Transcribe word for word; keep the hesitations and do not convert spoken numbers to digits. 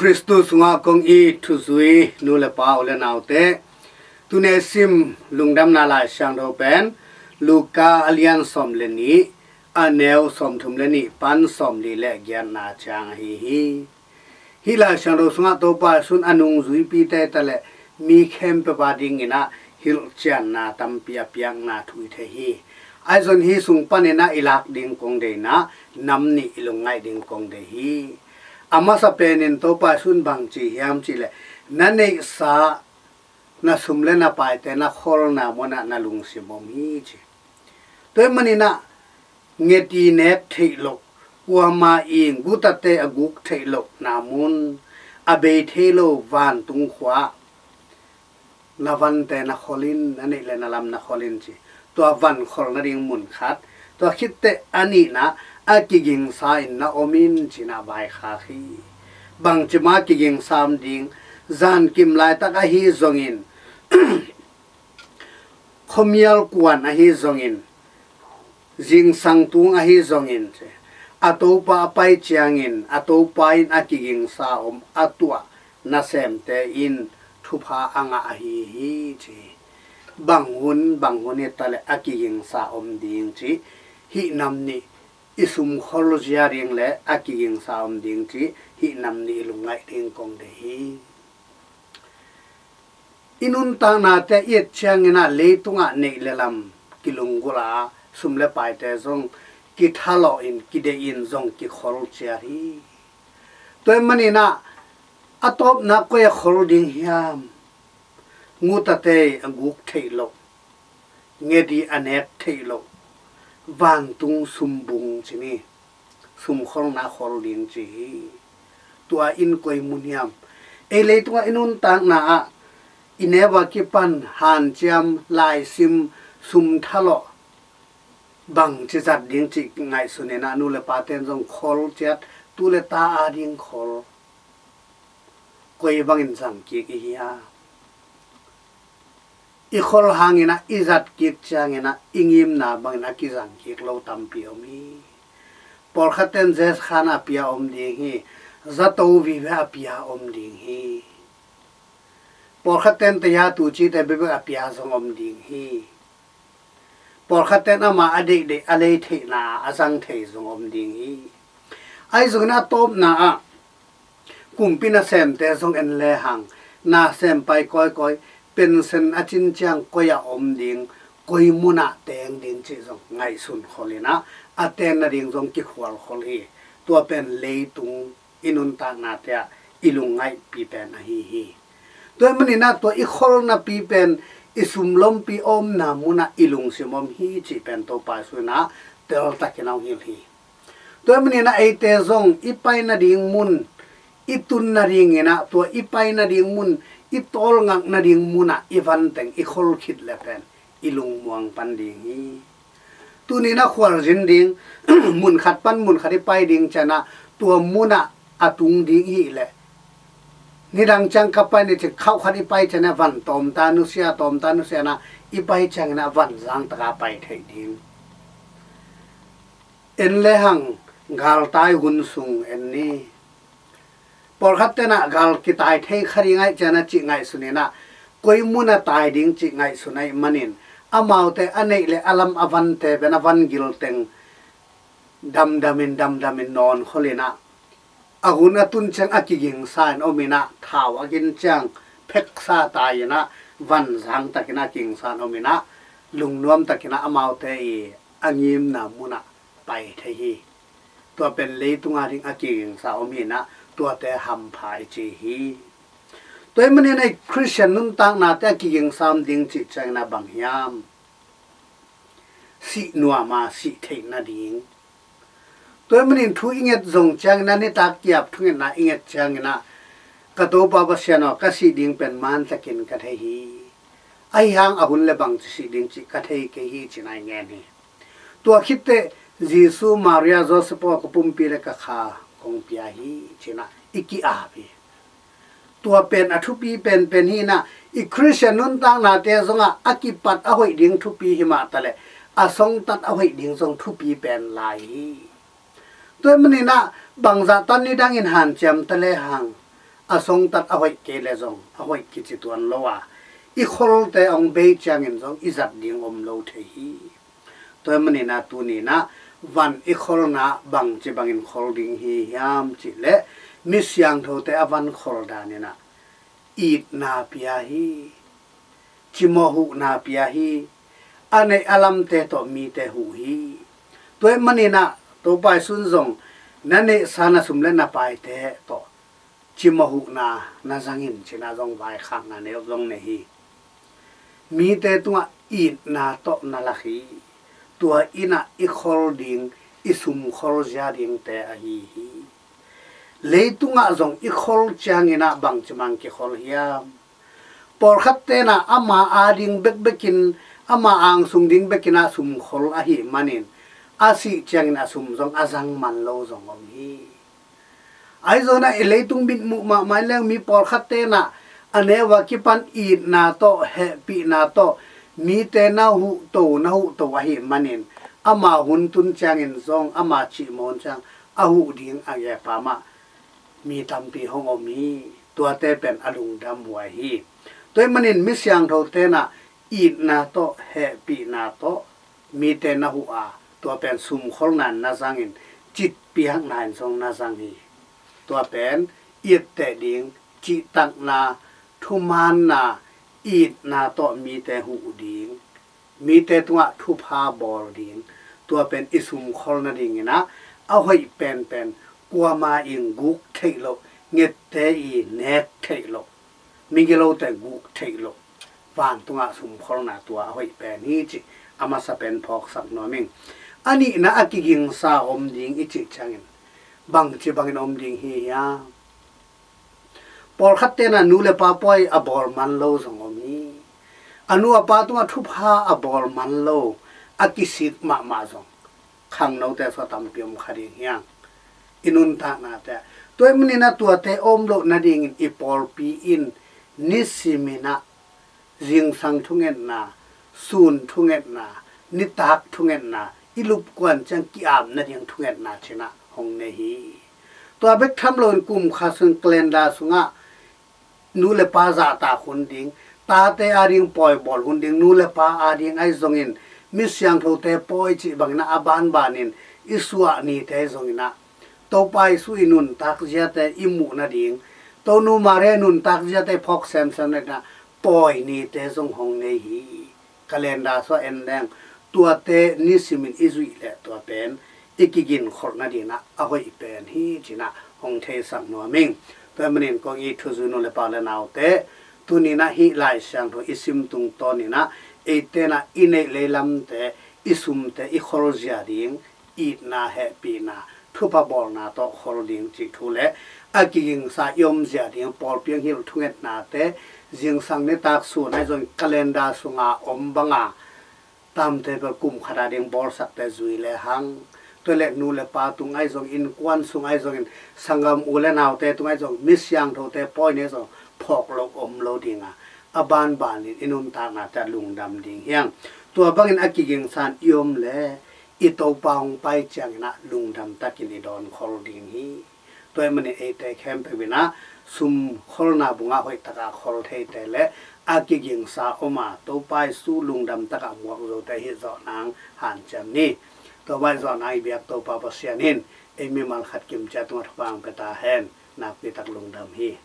Khristu sungah kong it thuzui nu le pa, u le naute, tuni i sim lungdamna Lai Siangtho pen Luka a lian sawm le nih, a neu sawmthum le nih pan sawmli le giatna ciang ahi hi. Hih Lai Siangtho sungah Topa Jesuh in a nungzuipite ta le mi khempeuh a dingin ah hilhcianna tampi a piakna thu i thei hi. Ahi zongin hih sung panin ah i lak ding kong deih in ah nam nih i lungngaih ding kong deih hi. A masa penin Topa Jesuh in bang ci hiam cih leh, na neihsa, na sum le na paite na kholna munah na lungsim om hi ci. Tua ahih manin ah nget i nek theih loh, kuama i gutate a guk theih lohna mun, a bei thei lo vantung khua-ah na vante na khol in, na neih le na lam na khol in ci. Tua van khol nading mun khat, tua khit teh a nihna a kigingsa in na om in ci-in ah vaikhak hi. Bangci mah kigingsa om ding? Zankim laitak ahi zongin, khuamial kuan ahi zongin, zingsang tung ahi zongin, a Topa a pai ciangin a Topa in a kigingsa om a tuah nasemte in thupha a ngah ahi hi ci. Bang hun, bang hun hi ta le a kigingsa om ding cih hih nam nih i sum khol zia ding le a kigingsa om ding cih hih nam nih i lungngaih ding kong deih hi. I nuntaknate i et ciangin ah leitungah neih le lam kilunggulh a, sum le paite zong kithalawh in, kideih in zong kikhol ciat hi. Tua ahih manin ah a tawpna koi a khol ding hiam? Gutate a guk theih loh, nget i a nek theih loh vantung sumbung ci ni, sumkholna khol ding ci hi. Tua in koi mun hiam? Ei leitungah i nuntakna ah i neu a kipan hanciam, laisim, sum thalawh, bangci zat ding cih ngaihsun in ah nu le pate in zong khol ciat, tu le ta a ding khol. Koi bangin zang kik i hiam? I khol hangin ah i zat kik ciangin ah i ngimna bangin a kizang kik lo tampi om hi. Pawlkhatte in zes khan a pia om ding hi. Zato vive a pia om ding hi. Pawlkhatte in taya tucite bekbek a pia zong om ding hi. Pawlkhatte in ama a deihdeih a lei theihna a zang thei zong om ding hi. Ahi zongin a tawpna ah kumpi nasemte zong en lehang, nasem pai kawikawi, pension a cin ciang koi ah om ding, koi munah teng ding cih zong ngaihsun khol in ah a ten nading zong kikhual khol hi. Tua pen leitung i nuntaknate ah i lungngaihpi pen ahi hi. Tua ahih manin ah tua i kholnapi pen i sumlompi a omna munah i lungsim om hi cih pen Topa Jesuh in ah teltakin a hong hilh hi. Tua ahih manin ah eite zong i pai nading mun, i tun nadingin ah tua i pai nading mun, i tawlngak nading munah i van teng i khol khit le pen i lungmuang pan ding hi. Tuni in ah khualzin ding, mun khat pan mun khat i pai ding ciangin ah tua munah a tung ding i hih leh, nidang ciang ka pai ni ci, khauh khat i pai ciangin ah van tawmta nusia, tawmta nusia in ah i pai ciangin ah van zangtak a pai theih ding. En lehang, galtai hun sung en ni. Pawlkhatte in ah gal kitai thei kha ding ahih ciangin ah cih ngaihsun in ah koi mun a tai ding cih ngaihsun ahih manin amaute a neih le a lam a vante pen a van gil teng damdamin damdamin nawn khol in ah a hun a tun ciang a kigingsa in om in ah, thau a gin ciang pheksa tai in ah van zangtakin a kigingsa in om in ah lungnuamtakin ah amaute i a ngimna munah pai thei hi. Tua pen leitung a ding a kigingsa om hi in ah tuate hampha i ci hi. Tua ahih manin ah i Khristian nuntaknate a kigingsa om ding cih ciangin ah bang hiam? Sih nuam a sih theih nading. Tua ahih manin thu i nget zong ciangin ah, nitak kiap thungetna i nget ciangin ah, ka Topa Pasian aw, ka sih ding pen mantakin ka thei hi. Ahi hang a hun le bangci sih ding cih ka thei kei hi ci-in ah i ngen hi. Tua khit teh Jesuh, Maria, Joseph aw, ka pumpi le ka kha kong pia hi ci-in ah i ki-ap hi. Tua pen a thupi penpen hi in ah, i Khristian nuntaknate zongah a kipat a hoih ding thupi hi mah ta leh a songtat a hoih ding zong thupi pen lai hi. Tua ahih manin ah bangzah tan nidangin hanciam ta lehang, a songtat a hoih kei le zong a hoih kici tuan lo a, i kholte a hong bei ciangin zong i zat ding om lo thei hi. Tua ahih manin ah tuni-in ah van i kholna bangci bangin khol ding hi hiam cih leh, mi siangthote a van khol dan in ah itna pia hi. Cimawh huhna pia hi. A neih a lamte tawh mite huh hi. Tua ahih manin ah Topa Jesu in zong na neihsa na sum le na paite tawh cimawh huhna na zang in ci-in ah zong vaikhakna nei zong nei hi. Mite tungah itna tawh na lak hi. Tua in ah i khol ding, i sum khol zia dingte ahi hi. Leitungah zong i khol ciangin ah bangci bangin kikhol hiam? Pawlkhatte in ah ama ading bekbekin, ama angsung ding bekin ah sum khol ahih manin, a sih ciangin a sum zong a zang man lo zong om hi. Ahi zongin ah i leitung mitmuh mahmah in leng mi pawlkhatte in ah a neu a kipan itna tawh, hehpihna tawh mite na huhto, na huhto ahih manin, ama hun tun ciangin zong, ama cih mawh hun ciang a huh ding a gepa mah mi tampi hong om hi. Tuate pen a lungdam huai hi. Tua ahih manin mi siangthote in ah itna tawh, hehpihna tawh mite na huh a, tua pen sum kholna in na zang in, citpiakna in zong na zang hi. Tua pen i etteh ding, cihtakna, thumaanna, itna tawh mite huh ding, mite tungah thupha bawl ding, tua pen i sum khol nadingin ah a hoih penpen, kuamah in guk theih loh, ngette in nek theih loh, migilote guk theih loh vantungah sum kholna tua a hoih pen hi cih a masa pen phawksak nuam ing. A nihna, a kigingsa om ding i cih ciangin bangci bangin om ding hi hiam? Pawlkhatte in ah nu le pa pawi a bawl man lo zong om hi. A nu a pa tungah thupha a bawl man lo, a kisik mahmah zong khangnote sung ah tampi om kha ding hi hang, i nuntaknate ah. Tua ahih manin ah tuate om loh nadingin i pawlpi in nisimin ah zingsang thungetna, sun thungetna, nitak thungetna, i lupkuan ciang ki-ap nading thungetna ci-in ah hong nei hi. Tua bek tham loin kum khat sung calendar sungah nu le pa zahtak hun ding, tate ading pawi bawl hun ding, nu le pa ading ahi zongin mi siangthote pawi cih bangin ah a banbanin i suah nite ahi zongin ah Topa Jesu i nuntak ziate i muh nading, Tonu Maria i nuntak ziate phawk semsem nadingin ah pawi nite zong hong nei hi. Calendar sung ah en leng, tuate nisimin i zuih leh tua pen i kiginkholh nadingin ah a hoih pen hi ci-in ah hong theisak nuam ing. Tua ahih manin kong it thuzui nu le pa le naute, tuni-in ah hih Lai Siangtho i sim tungtawnin ah eite in ah i neih le i lamte, i sumte i kholzia ding, itna, hehpihna, thupha bawlna tawh khol ding cih thu le a kigingsa i omzia ding pawlpi a hilh thungetnate, zingsang nitak sun ahi zongin calendar sunga om banga tamte bel kum khat ading bawlsakte zui lehang, tua leh nu le pa tung ahi zongin, innkuan sung ahi zongin, sanggam u le naute tung ahi zongin, mi siangthote pawi nei zong phawk loh om lo ding a, a banbanin i nuntaknate ah lungdam ding hi hang. Tua bangin a kigingsa-in i om leh i Topa hong pai ciangin ah lungdam takin i dawn khol ding hi. Tua ahih manin eite khempeuh in ah sum kholna bungah hoih takin khol theite le a kigingsa om a, Topa Jesu lungdam takin muak zote hih zawh nang hanciam ni. Tua bang hih zawh nang i biak Topa Pasian in ei mimal khat kim ciat tungah thupha hong pia ta hen. Nakpi tak lungdam hi.